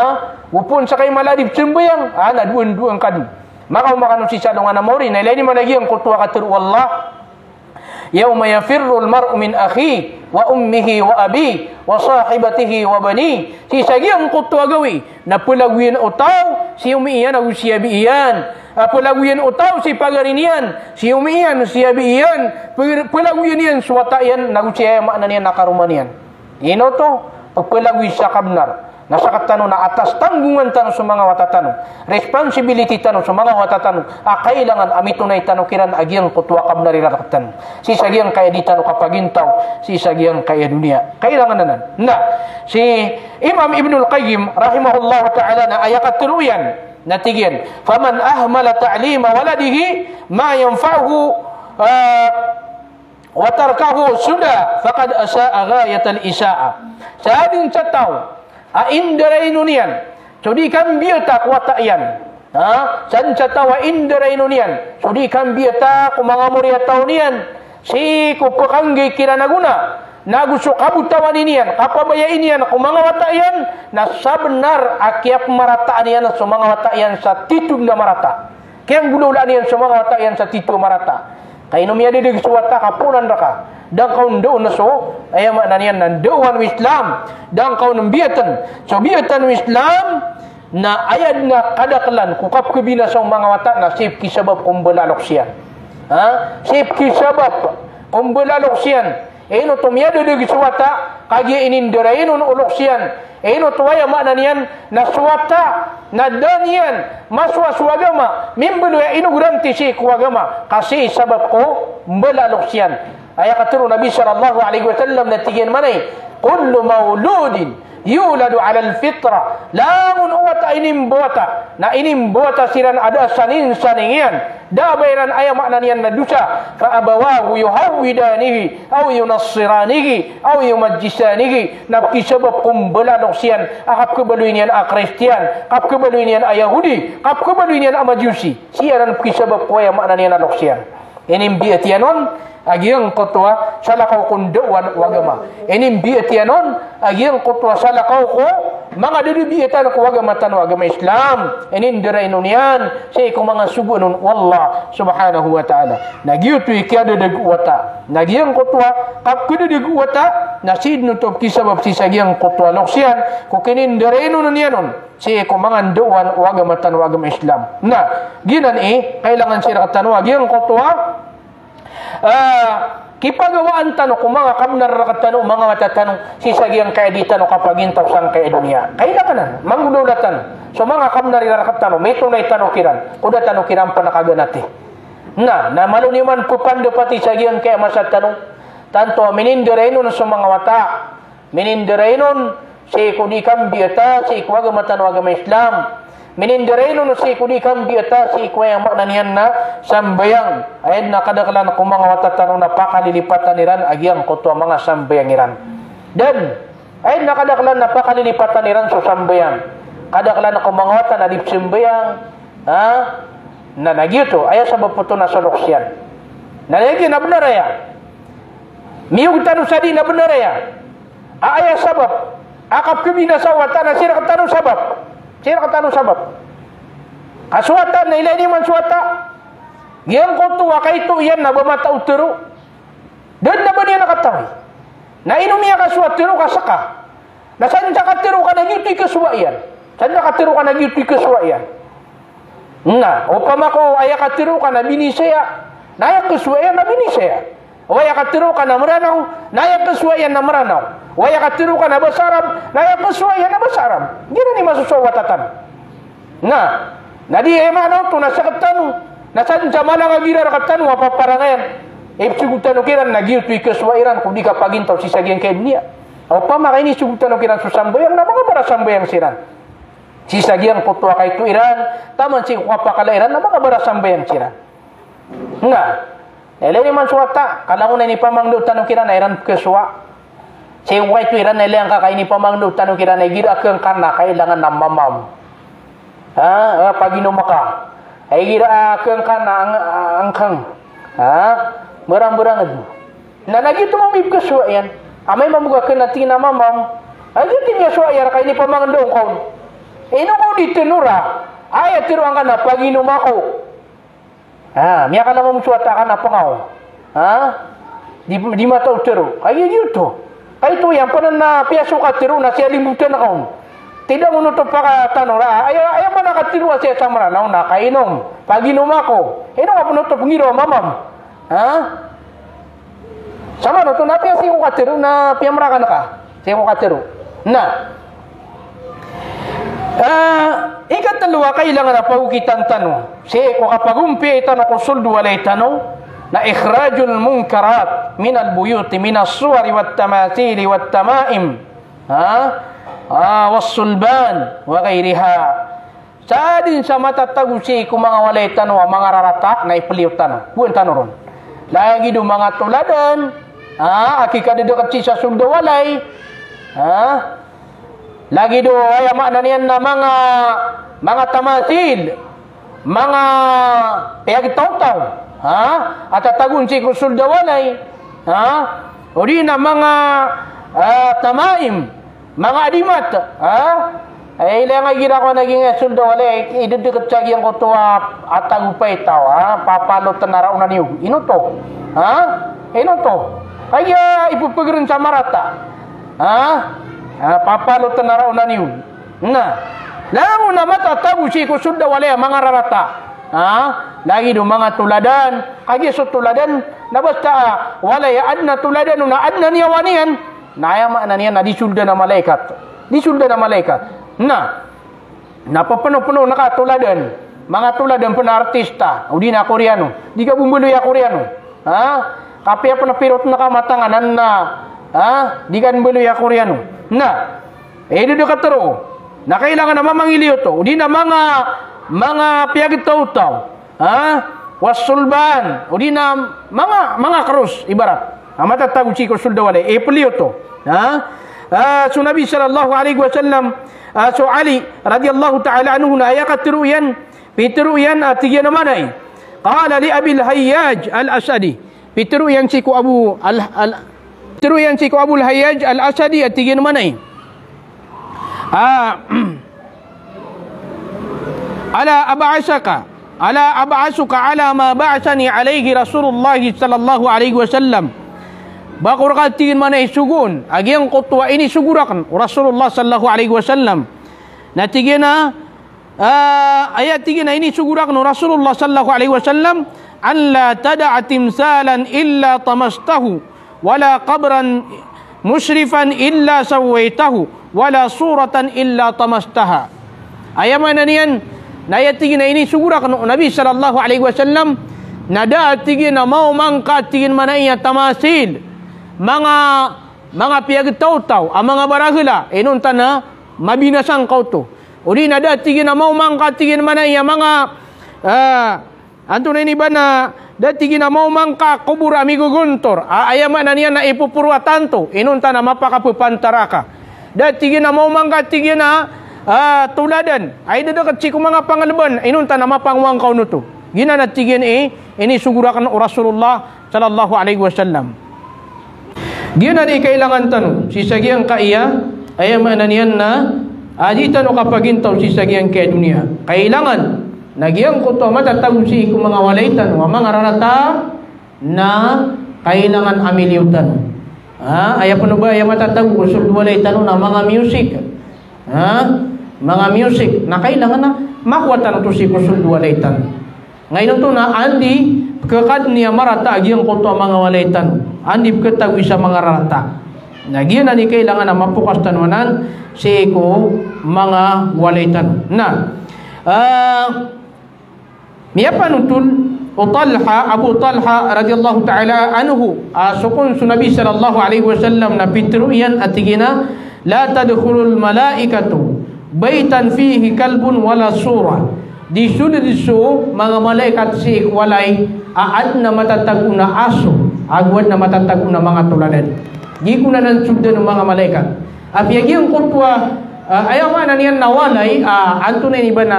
Opama sa kay mala a di pzambayang, a, na dowan-dowan ka dn. Makaoma kano sii sa alongan a mori, na ilay niyo man a giyangkoto a katharo o Allah, "Yawma yafirrul mar'u min akhihi wa ummihi wa abihi wa sahibatihi wa banihi." Sii sa giyangkoto a gawii na plagoyan o taw si omi iyan ago si abi iyan. A, plagoyan o taw si pagari niyan, si omi iyan, si abi iyan, pag-, plagoyan iyan so wata iyan, nago si, aya maana niyan na karoma niyan. Ino oto, pplagoy sa kabnar. Na sktano na atas tanggongan tano so manga wata tano. Responsibility tano so manga wata tano a kailangan a mitonay tano kiran a giyangkoto a kabnar iran rktano. Sii sa giyangkaya di tano kapagintaw sii sa giyangkaya doniya. Kailangan anan. Na si Imam Ibnul Qayyim rahimahullahu ta'ala na aya katharo iyan na tig iyan, "Faman ahmala ta'lima waladihi ma yanfa'uhu, ah, wa tarakahu suda, faqad asa'a ghayatal isa'a." Sa dn sa taw a indarainon iyan so di kambiyata ko wata iyan. Ha? Sa dn sa taw a indarainon iyan so di kambiyata ko manga mori a taw niyan sii ko pkanggi kiran a gona, nago so kabotawan iyan, kapabayai niyan ko manga wata iyan, na sabnar a kiyapmarataan iyan so manga wata iyan sa titho a marata. Kiyanggolawlaan iyan so manga wata iyan sa titho a marata. Ka ino miyadadeg so wata ka poon rka, da ngka on ndaon so, aya maana niyan na ndaowan o Islam, da ngka on mbiyatn. So biyatan o Islam na aya dn a kadaklan ko kapkhabinasa o manga wata na sii pkisabap ko mbala a loks iyan. Ha? Sii pkisabap ko mbala a loks iyan. Ino oto miyadadeg so wata, kagiya inindarainon o loks iyan. Ino oto, aya maana niyan na so wata na da niyan masowa so agama, mimbaloy a inogrante sii ko agama, ka sii sabap ko mbala a loks iyan. Aya katharo o Nabi sallallahu alaihi wasallam na tig iyan a maana i, "Kullu mawludin yuladu 'alal fitra." Langon o wata a inimbawata na inimbawata siran a da a saninsaning iyan, da a ba iran, aya maana niyan na dosa, "fa abawahu yuhawwidanihi aw yunassiranihi aw yumajjisanihi." Na pkisabap ko mbala a loks iyan a kapkhabaloy niyan a Kristiyan, kapkhabaloy niyan a Yahudi, kapkhabaloy niyan a Majusi. Sii anan pkisabap ko, aya maana niyan, a loks iyan. Inimbiyat iyan on a giyangkoto a salakaw ko ndaowan o agama. Inimbiyat iyan on a giyangkoto a salakaw ko Manga dadabiatan ko agama tano a agama Islam, inindarainon iyan sii ko manga sogoan on o Allah subhanahu wa ta'ala. Na giyoto i kiyadadagowa ta. Na giyangkoto a kapkadadagowa ta, na sidn oto kisabap sii sa giyangkoto a loks iyan ko kinindarainon iyan on sii ko manga ndaowan o agama tano a agama Islam. Na giyanan i kailangan sii rktano a giyangkoto a Ah, kipagawaan tano ko manga kabnar rktano, manga wata tano, sii sa giyangkaya di tano kapagintaw sangkaya doniya. Kailangan a manggolawla tano so manga kabnar iran rktano, mitonay tano kiran, ko da tano kiran pn kaganati. Na, na malo niyo man ppandapati sa giyangkaya masa tano, tanto a minindarainon so manga wata, minindarainon sii ko di kambiyata sii ko agama tano a agama Islam. Minindarainon sii ko di kambiyata sii ko aya maana niyan na sambayang. Aya dn a kadaklan ko manga wata tano na pakalilipatan iran a giyangkoto a manga sambayang iran. Dn, aya dn a kadaklan na pakalilipatan iran so sambayang. Kadaklan ko manga wata na di pzambayang. Ha? Na, na giyoto, aya sabap oto na so loks iyan. Na lagid iyan a bnar aya. Miyog tano sa di na bnar aya. A, aya sabap a kapkhabinasa o wata na sii rktano sabap. Sii rktano sabap. Ka so wata na ilaya niyo man so wata. Giyangkoto a kaito iyan na ba mata o tero. Da dn a ba niyan katawi. Na ino miyakasowa tero ka ska. Na sadn sa katero ka na giyoto i kasowa iyan. Sadn sa katero ka na giyoto i kasowa iyan. Na, opama ko aya katero ka na binisaya, na aya kasowa iyan na binisaya. O aya katero ka na Mranaw, na aya kasowa iyan na Mranaw. O aya katero ka na basa Arab, na aya kasowa iyan na basa Arab. Giyanan i masosowa o wata tano. Na, na di aya maana oto na sktano, na sadn sa mala a gira rktano a paparangayan. Ipsogo tano kiran na giyoto i kasowa iran ko di kapagintaw sii sa giyangkaya doniya. Opama ka inisogo tano kiran so sambayang na manga barasambayang siran. Sii sa giyangkoto a kaito iran, taman sii ko kapakala iran na manga barasambayang siran. Na, ilaya niyo man so wata, ka langon a inipamangndao tano kiran a iran pkhasowa. Sii ko kaito iran na ilaya ngka ka inipamangndao tano kiran a igira a khangkana kailangan a mamam. Ha, a, paginom ka. A igira a khangkana ang-, angkhang. Ha, mbarangbarang. Na, na giyoto mambo i pkhasowa iyan. Amay mambo ka kna tig iyan a mamam. A giyoto i miyasowa iyan rka inipamangndao ngka on. Ino ka on di tnora. Aya tero angka na paginom ako. Ha, miyakala mambo so wata ka na pngaw. Ha? Di, di mata o tero. Kagiya giyoto. Kaito iyan pn na piyasowa ka tero na siya limbotan ka on. Tida on oto pakatanora. Aya, aya pn a katero a siya sa Mranaw na kainom. Paginom ako. Ino ka pn oto pngiraw a mamam. Ha? Samanoto na piya sii ko katero na piyamrakan ka. Sii ko katero. Na. Ah, ikatlo a kailangan a pagokitan tano sii ko kapagompiya tano ko sold o walay tano na ikhrajul munkarat minal buyuti minas suwari wat tamathili wat tamaim. Ha? Ah, was sulban wa ghayriha. Sa dn sa matatago sii ko manga walay tano a manga rarata na ipliyo tano. Gowaan tano ron. Lagid o manga toladan, ha, a kikadadakit sii sa sold a walay. Ha? Lagid o aya maana niyan na manga, manga tamathil, manga piyagtawtaw, ha? A tatago sii ko sold a walay, ha? O di na manga, ah, tamaim, manga adimat, ha? Ay, ilaya nga igira ko na giyangkaya sold a walay, idadakit sa giyangkoto a, a tago pay taw, ha? Papalotn a raonan iyo. Ino oto? Ha? Ino oto? Kagiya ipphagr on sa marata. Ha? Ha, papalotn a raonan iyo. Na. Langon a matatago sii ko sold a walay a manga rarata. Ha? Lagid o manga toladan. Kagiya so toladan, na basta, ah, walay a adn a toladan on a adn a niyawa niyan. Na aya maana niyan na di soldan a malaikat. Di soldan a malaikat. Na, na ppnopno na ka toladan. Manga toladan pn a artista. O di na Koreano. Di ka bo mbaloy a Koreano. Ha? Kapiya pn a pirot na ka matangan na. Ha? Di ka mbaloy a Koreano. Na. Eh, di, di ka tero. Na kailangan a mamangiliyo oto. O di na manga, manga piyagtawtaw. Ha? Was sulban. O di na manga, manga krus, ibarat. A matatago sii ko sold a walay. Eh, pliyo oto. Ha? Ah, so Nabi sallallahu alaihi wasallam, ah, so Ali radiyallahu ta'ala anhu na aya katero iyan, pitero iyan, ah, tig iyan a maana i. Qala li Abil Hayyaj Al-Asadi. Pitero iyan sii ko Abu Al-, Al-, pitero iyan sii ko Abul Hayyaj Al-Asadi, a tig iyan a maana i. Ah, ala ab'asaka, ala ab'asuka ala ma ba'asani alayhi Rasulullah sallallahu alayhi wasallam. Ba ko rka, tig iyan, mana isogoon a giyangkoto a inisogo rakn o Rasulullah sallallahu alayhi wasallam. Na tig iyan a, ah, aya tig iyan a inisogo rakn o Rasulullah sallallahu alayhi wasallam, an la tada'a timthalan illa tamastahu, wala qabran mushrifan illa sawwaytahu, wala suratan illa tamastaha. Aya maana niyan na aya tig iyan a inisogo rakn o Nabi sallallahu alayhi wasallam, na da a tig iyan a maoma ngka, tig iyan, mana iyan a tamasil, manga, manga piyagtawtaw a manga baragla, inonta na mabinasa ngka oto. O di na da a tig iyan a maoma ngka, tig iyan, mana iyan a manga, ah, antonaa ini ba na, da a tig iyan a maoma ngka kobor a migogontor a aya maana niyan na ipoporo a tanto, inonta na mapakapepantara ka. Da a tig iyan a maoma ngka, tig iyan a, ah, toladan a idadakit sii ko manga pangalban, inonta na mapangowa ngka on oto. Giyanan a tig iyan i inisogo rakn o Rasulullah sallallahu alayhi wasallam. Giyanan i kailangan tano sii sa giyangkaya, aya maana niyan na, ah, di tano kapagintaw sii sa giyangkaya doniya. Kailangan na giyangkoto a matatago sii ko manga walay tano a manga rarata na kailangan a miliyo tano. Ah, aya pn o ba aya matatago ko sold o walay tano na manga music. Ah, manga music. Na kailangan na makowa tano oto sii ko sold o walay tano. Ngayon oto na anda i pkhakadn iyan a marata a giyangkoto a manga walay tano. Anda i pkhatago sa manga rarata. Na giyanan i kailangan a mapokas tano anan sii ko manga walay tano. Na, ah, miyapanotol o Talha, Abu Talha radiyallahu ta'ala anhu, a so kon so Nabi sallallahu alayhi wasallam na pitharo iyan a tig iyan a, la tadkhulul malaikatu baytan fihi kalbun wala surah. Di sold so manga malaikat sii ko walay a adn a matatago on a aso, ago adn a matatago on a manga toladan. Di kon anan soldan o manga malaikat. Apiya giyangkoto a, ah, aya maana niyan na walay, ah, antonaa ini ba na,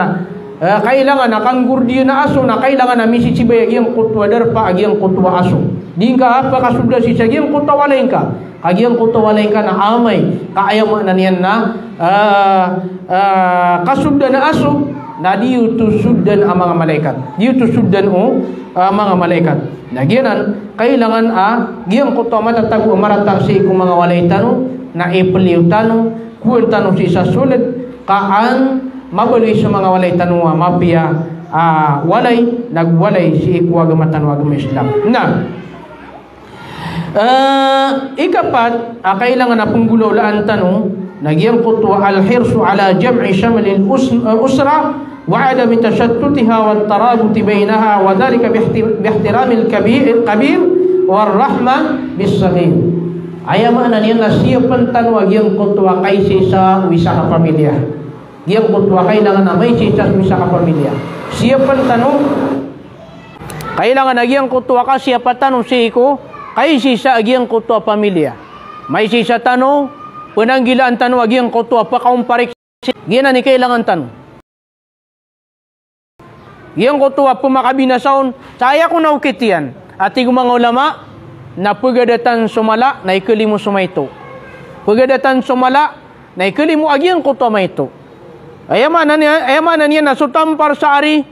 ah, kailangan a kanggordiyan a aso, na kailangan a misisibay a giyangkoto a darpa a giyangkoto a aso. Di ngka pakasolda sii sa giyangkoto a walay ngka. Ka giyangkoto a walay ngka na amay ka aya maana niyan na, ah, ah, kasoldan a aso, na di oto soldan a manga malaikat. Di oto soldan o, ah, manga malaikat. Na giyanan, kailangan a giyangkoto a matatago a marata sii ko manga walay tano na ipliyo tano, kowaan tano sii sa sold, ka an mabaloy so manga walay tano a mapiya a walay, nago walay sii ko agama tano a agama Islam. Na, eh, ikapat a kailangan a penggolawlaan tano, na giyangkoto a al-hirsu ala jam'i shamlil us-, eh, usra, wa adami tashattutiha wa tarabuti bainaha, wa dhalika bihti-, bihtiramil kabir, kabir, wa rahma bis saghir. Aya maana niyan na siyapen tano a giyangkoto a kaisisa o isa ka pamilya. Giyangkoto a kailangan a maisisa o isa ka pamilya. Siyapen tano, kailangan a giyangkoto a kasiyapa tano sii ko kaisisa a giyangkoto a pamilya. Maisisa tano, penanggilaan tano a giyangkoto a pakaomparik. Giyanan i kailangan tano. Giyangkoto a pemakabinasa on, sa aya ko na okit iyan. A tig o manga ulama, na pegadatan so mala, na ikelimo so maito. Pegadatan so mala, na ikelimo a giyangkoto a maito. Aya maana niyan, aya maana niyan na so tampar sa ari,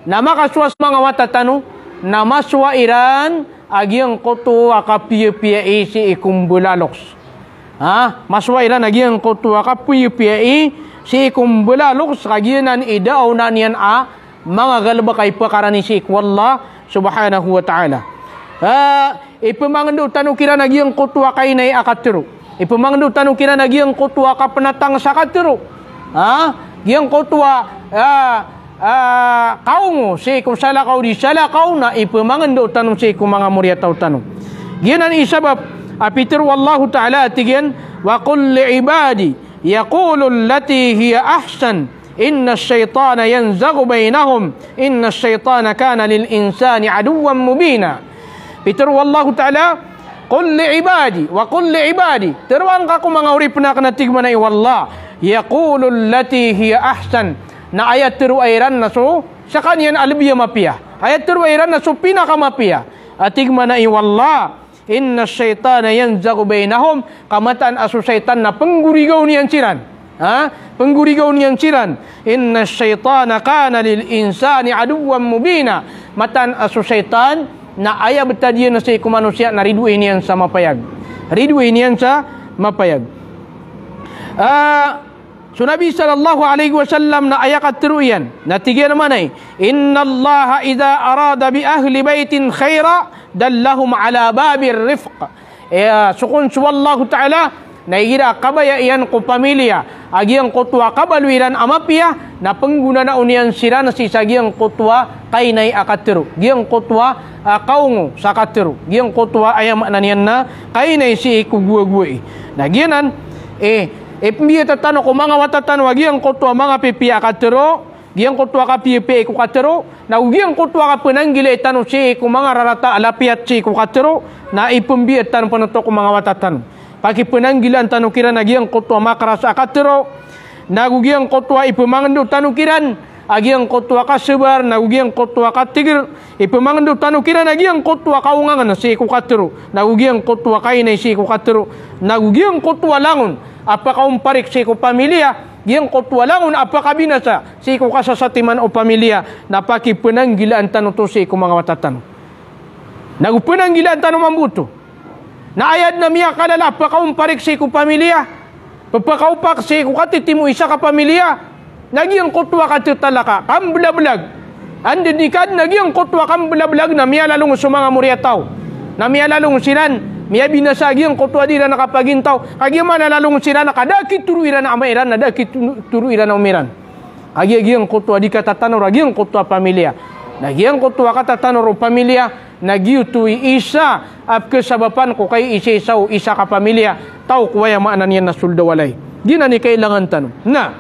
na makasowa so manga wata tano, na masowa iran a giyangkoto a kapiyapiyai sii ko mbalaloks. Ha, masowa iran a giyangkoto a kapiyapiyai sii ko mbalaloks, ka giyanan i da a onan iyan a manga galebek a ipakarani sii ko Allah subhanahu wa ta'ala. Ha, ipemangendo tano kiran a giyangkoto a kainai a katero. Ipemangendo tano kiran a giyangkoto a kapenatang sa katero. Ha, giyangkoto a, ah, ah, kaongo sii ko salakaw di salakaw, na ipemangendo tano sii ko manga moriyataw tano. Giyanan i sabap a pitero o Allahu ta'ala a tig iyan, wa qul li ibadi yaqulu allati hiya ahsan, innash shaytana yanzaghu baynahum, innash shaytana kana lil insani aduwwan mubina. Pitero o Allahu ta'ala, qul li ibadi, wa qul li ibadi. Teroa ngka ko manga oripen aken, a tig mambo o Allah. Yaqulu allati hiya ahsan. Na aya teroa iran na so sekaniyan a lebi a mapiya. Aya teroa iran na so pinakamapiya. A tig mambo o Allah. Innash shaytana yanzaghu baynahum, ka mataan a so shaytan na penggorigaw niyan siran. Ha? Penggorigaw niyan siran. Inna shaytana kana lil insani aduwwan mubina. Mataan a so shaytan na aya btad iyan sii ko manosiya na ridoay niyan sa mapayag. Ridoay niyan sa mapayag. Ah, so Nabi sallallahu alaihi wasallam na aya katharo iyan, na tig iyan a maana i, "Innallaha idha arada bi ahli baitin khaira, dallahum ala babir rifq." Iya, so kon so Allahu Ta'ala, na igira a kabaya iyan ko pamilya a giyangkoto a kabaloy iran a mapiya, na penggonanao niyan siran sii sa giyangkoto a kainay a katharo, giyangkoto a, ah, kaongo sa katharo, giyangkoto a aya maana niyan na kainay sii ko gowagowai. Na giyanan, eh, ipmbiyata tano ko manga wata tano a giyangkoto a manga pipiya a katharo, giyangkoto a kapiyapiya ko katharo, na go giyangkoto a kapenanggilai tano sii ko manga rarata a lapiyat sii ko katharo, na ipmbiyat tano pn oto ko manga wata tano. Pakipenanggilaan tano kiran a giyangkoto a makaras a katharo, na go giyangkoto a ipemangndao tano kiran a giyangkoto a kasabar, na go giyangkoto a katigr, ipemangndao tano kiran a giyangkoto a kaongangan sii ko katharo, na go giyangkoto a kainay sii ko katharo, na go giyangkoto a langon a pakaomparik sii ko pamilya, giyangkoto a langon a pakabinasa sii ko kasasatiman o pamilya, na pakipenanggilaan tano oto sii ko manga wata tano. Na go penanggilaan tano mambo oto. Na aya dn a miyakalala a pakaomparik sii ko pamilya, pphakaopak sii ko katitimo o isa ka pamilya, na giyangkoto a kathatalaka, kamblablagn. Anda dn i kadn a giyangkoto a kamblablagn na miyalalong so manga moriyataw, na miyalalong siran, miyabinasa a giyangkoto a di iran kapagintaw, kagiya maana lalong siran ka da a kitharo iran a ama iran, na da a kitharo iran a oma iran. Kagiya giyangkoto a di katatanor a giyangkoto a pamilya. Na giyangkoto a katatanor o pamilya, na giyoto i isa a pkhasabapan ko kaiisaisaw o isa ka pamilya, taw ko aya maana niyan na sold a walay. Giyanan i kailangan tano. Na,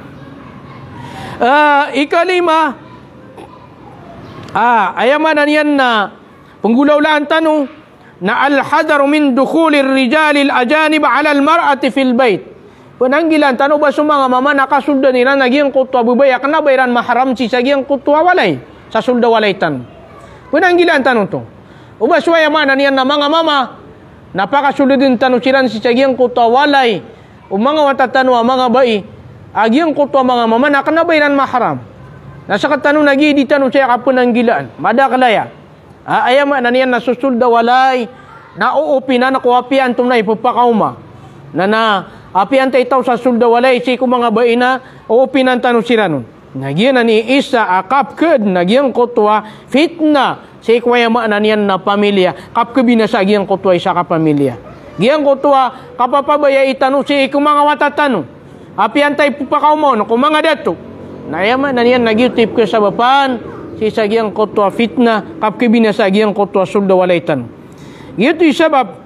ah, ikalima, ah, aya maana niyan na penggolawlaan tano, na al-hadharu min dukhulir rijalil ajanib alal mar'ati fil bait. Penanggilaan tano ba so manga mama na kasoldan iran a giyangkoto a babay a kna ba iran mahram sii sa giyangkoto a walay, sa sold a walay tano. Penanggilaan tano oto. O ba so aya maana niyan na manga mama na pakasoldn tano siran sii sa giyangkoto a walay o manga wata tano a manga bai a giyangkoto a manga mama na kna ba iran mahram. Na sktano na giya di tano saya kapenanggilaan. Madakl aya. Ah, aya maana niyan na so sold a walay na oopinan ko apiya antonaa i pphakaoma. Na, na apiya antaa i taw sa sold a walay sii ko manga bai na oopinan tano siran on. Na giyanan i isa a kapkhad na giyangkoto a fitna sii ko aya maana niyan na pamilya. Kapkhabinasa giyangkoto a isa ka pamilya. Giyangkoto a kapapabayai tano sii ko manga wata tano. Apiya antaa i pphakaoma on ko manga dato. Na aya maana niyan na giyoto i pkhasabapan sii sa giyangkoto a fitna, kapkhabinasa giyangkoto a sold a walay tano. Giyoto i sabap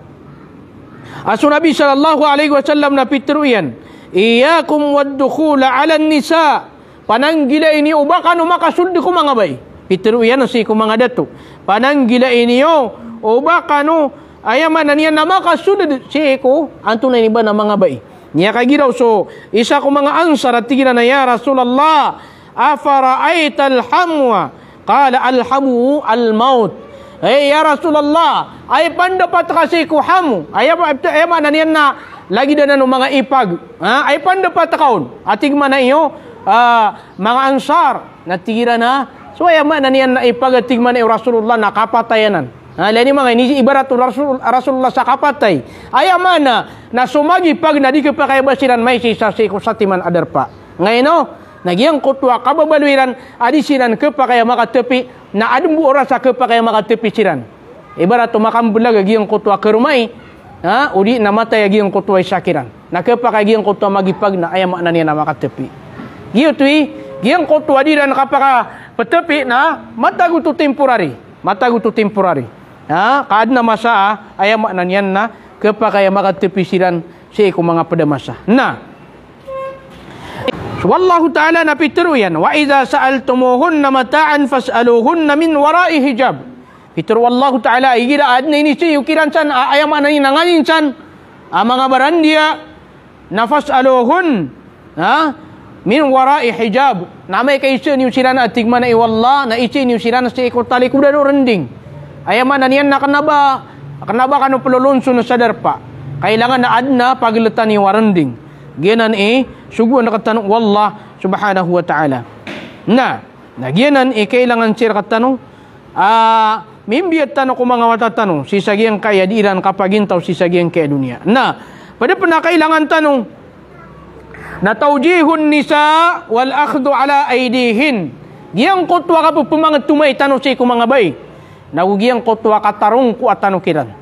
a so Nabi sallallahu alaihi wasallam na pitharo iyan, "Iyyakum wad dukhula alan nisa." Pananggilai niyo o ba kano makasold ko manga bai. Pitharo iyan sii ko manga dato. Pananggilai niyo o ba kano, aya maana niyan na makasold sii ko antonaa ini ba na manga bai. Miyakagiraw so isa ko manga Ansar a tig iran a, "Ya Rasulullah, afara'aytal hamwa?" Qala, "Al hamwu al maut." Hay ya Rasulullah, aya pandapat ka sii ko hamw? Aya, aya maana niyan na lagid anan o manga ipag. Ha? Aya pandapat ka on? A tig mambo o, ah, manga Ansar. Na tig iran a, so aya maana niyan na ipag a tig mambo o Rasulullah na kapatay anan. Ha, lagid iyan manga ini ibarat o Rasul, Rasulullah sa kapatay. Aya maana na so magipag na di khapakay a ba siran maisaisa sii ko satiman a darpa. Ngaino, na giyangkoto a kababaloy iran a di siran khapakay a makathapi, na adn bo oras a khapakay a makathapi siran. Ibarat o makamblag a giyangkoto a karomai, ha, odi na matay a giyangkoto a isa kiran. Na khapakay a giyangkoto a magipag na aya maana niyan na makathapi. Giyoto i, giyangkoto a di iran kapakapthapi na matago oto temporary. Matago oto temporary. Ha, ka adn a masa a, aya maana niyan na khapakay a makathapi siran sii ko manga pd a masa. Na, so Allahu Ta'ala na pitharo iyan, "Wa idha sa'altumuhunna mata'an fas'aluhunna min wara'i hijab." Pitharo o Allahu Ta'ala, igira adn a iniiza iyo kiran san, a, aya maana niyan na nganin san, a, manga barandiya, na fas'aluhun, ha? Min wara'i hijab. Na amay ka iza niyo siran a tig mambo o Allah, na iza niyo siran sii ko talikodan o rnding. Aya maana niyan na kna ba, kna ba kano plolonson sa darpa. Kailangan na adn a pagltan iyo a rnding. Giyanan i sogoan rektano o Allah subhanahu wa ta'ala. Na, na giyanan i kailangan sii rektano a mimbiyat tano ko manga wata tano sii sa giyangkaya di iran kapagintaw sii sa giyangkaya doniya. Na, pd pn a kailangan tano na tawjihun nisa wal akhdhu ala aydihin. Giyangkoto a kapphmangtomai tano sii ko manga bai, nago giyangkoto a katarongkoa tano kiran.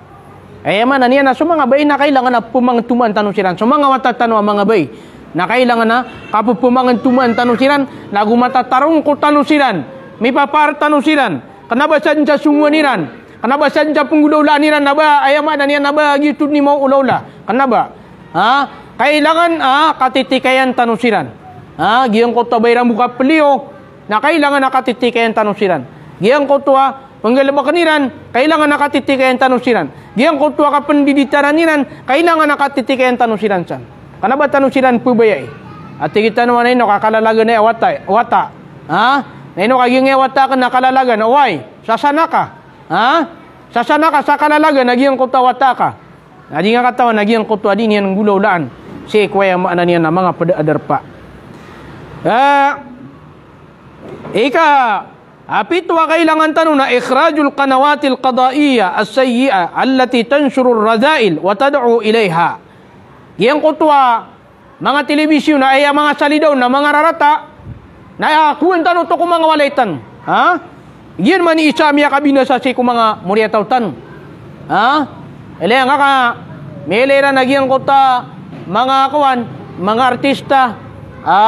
Aya maana niyan na so manga bai na kailangan a pphmangtomaan tano siran. So manga wata tano a manga bai na kailangan a kapphmangtomaan tano siran, nago matatarongko tano siran, mipapaar tano siran. Kna ba sadn sa songowan iran, kna ba sadn sa pnggolawlaan iran, na ba, aya maana niyan na ba giyoto dn i maoolawla. Kna ba, ha? Kailangan a katitikayan tano siran. Ha? Giyangkoto a ba iran bo kapliyo, na kailangan a katitikayan tano siran. Giyangkoto a pnggalbkn iran, kailangan a katitikayan tano siran. Giyangkoto a kapndiditaran iran, kailangan a katitikayan tano siran san. Kna ba tano siran pbayai. A tig tano a na ino ka kalalagan a wata, wata. Ha? Na ino ka giyangkaya wata akn a kalalagan, oway, sasana ka. Ha? Sasana ka sa kalalagan a giyangkoto a wata ka. Na di nga katawan a giyangkoto a di niyan nggolawlaan sii ko, aya maana niyan na, manga pd a darpa. Ah, ika, a pito a kailangan tano na ikhrajul qanawatil qadaiyyah as-sayyi'ah allati tanshurur radha'il wa tad'u ilayha. Giyangkoto a manga telebisyon a aya manga salidaw na manga rarata, na kowaan tano oto ko manga walay tano. Ha? Giyan man i isa a miyakabinasa sii ko manga moriyataw tano. Ha? Ilaya nga ka, miilay iran a giyangkoto a manga kowan, manga artista, a,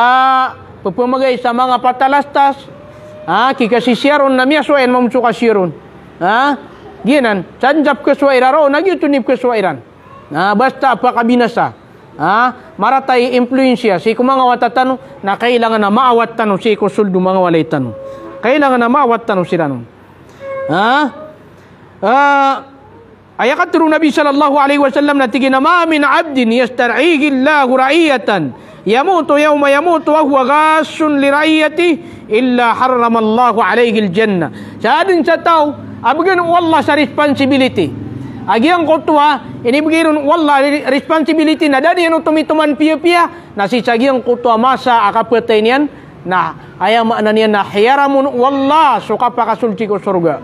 pphmagay sa manga patalastas, ha, kikasisiya ron na miyasowa iyan mambo so kasiya ron. Ha? Giyanan, sadn sa pkhasowa iran roo, na giyoto i pkhasowa iran. Na basta a pakabinasa. Ha? Marata i impluwensya sii ko manga wata tano, na kailangan a maawat tano sii ko sold o manga walay tano. Kailangan a maawat tano siran on. Ha? Ah, aya katharo o Nabi sallallahu alaihi wasallam na tig iyan a, "Ma min abdin yastar'ihillahu ra'iyatan yamutu yawma yamutu wa huwa ghashun li ra'iyatihi illa harramallahu alaihil jannah." Sadn sa taw a bgan o Allah sa responsibility a giyangkoto a inibgay ron o Allah a re-, responsibility na da niyan oto mitoman piyapiya, na sii sa giyangkoto a masa a kapatay niyan, na aya maana niyan na hiyaramon o Allah so kapakasold sii ko sorga.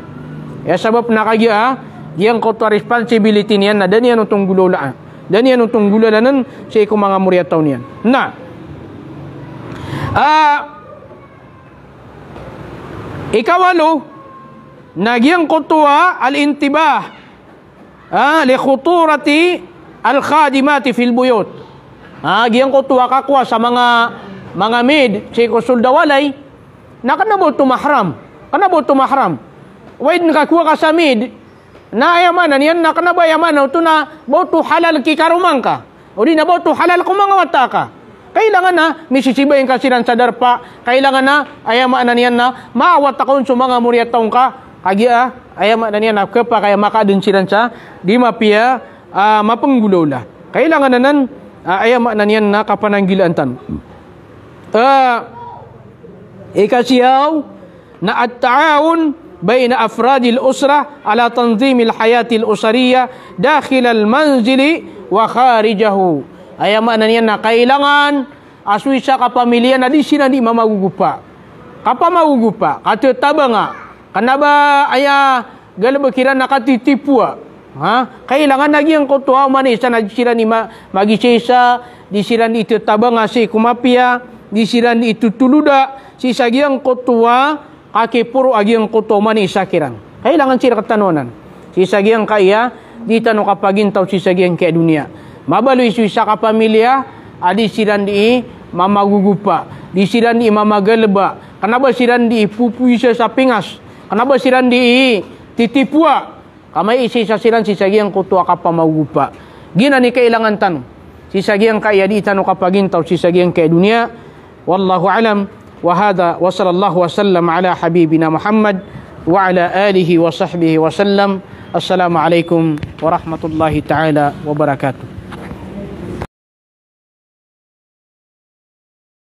Aya sabap na kagiya, giyangkoto a responsibility niyan na da niyan oto nggolawlaan. Da niyan oto nggolalann sii ko manga moriyataw niyan. Na, ah, ikawalo, na giyangkoto a al-intibah, ah, li khuturati al-khadimati fil buyut. Ah, giyangkoto a kakowa sa manga, manga maid sii ko sold a walay, na kna ba oto mahram. Kna ba oto mahram. Oway, dn kakowa ka sa maid, na aya maana niyan na kna ba, aya maana oto na ba oto halal ki karoma ngka, odi na ba oto halal ko manga wata ka. Kailangan a misisibayan ka siran sa darpa. Kailangan a, aya maana niyan na, maawat ka on so manga moriyataw ngka. Kagiya, aya maana niyan na, khapakay a makaadn siran sa di mapiya a mapnggolawla. Kailangan anan, ah, aya maana niyan na kapananggilaan tano. Ah, ikasiyaw na at-ta'awun bayna afradil usrah ala tanzimil hayatil usariyyah dakhilal manzili wa kharijahu. Aya maana niyan na kailangan a so isa ka pamilya na di siran di mamagogopa. Kapamagogopa, katetabanga, kna ba aya galbk iran na katitipoa. Ha? Kailangan a giyangkoto a oman i isa na di siran di ma-, magisaisa, di siran di tetabanga sii ko mapiya, di siran di totoloda sii sa giyangkoto a kakiporo a giyangkoto a oman i isa kiran. Kailangan sii rektano anan. Sii sa giyangkaya di tano kapagintaw sii sa giyangkaya doniya. Mabaloy so isa ka pamilya a di siran di mamagogopa, di siran di mamagalba, kna ba siran di popoisa sa pingas, kna ba siran di titipoa, ka maisaisa siran sii sa giyangkoto a kapamagogopa. Giyanan i kailangan tano sii sa giyangkaya di tano kapagintaw sii sa giyangkaya doniya. Wallahu a'lam. Wa hadha wa sallallahu wa sallam ala habibina Muhammad wa ala alihi wa sahbihi wa sallam. Assalamu alaikum warahmatullahi ta'ala wabarakatuh.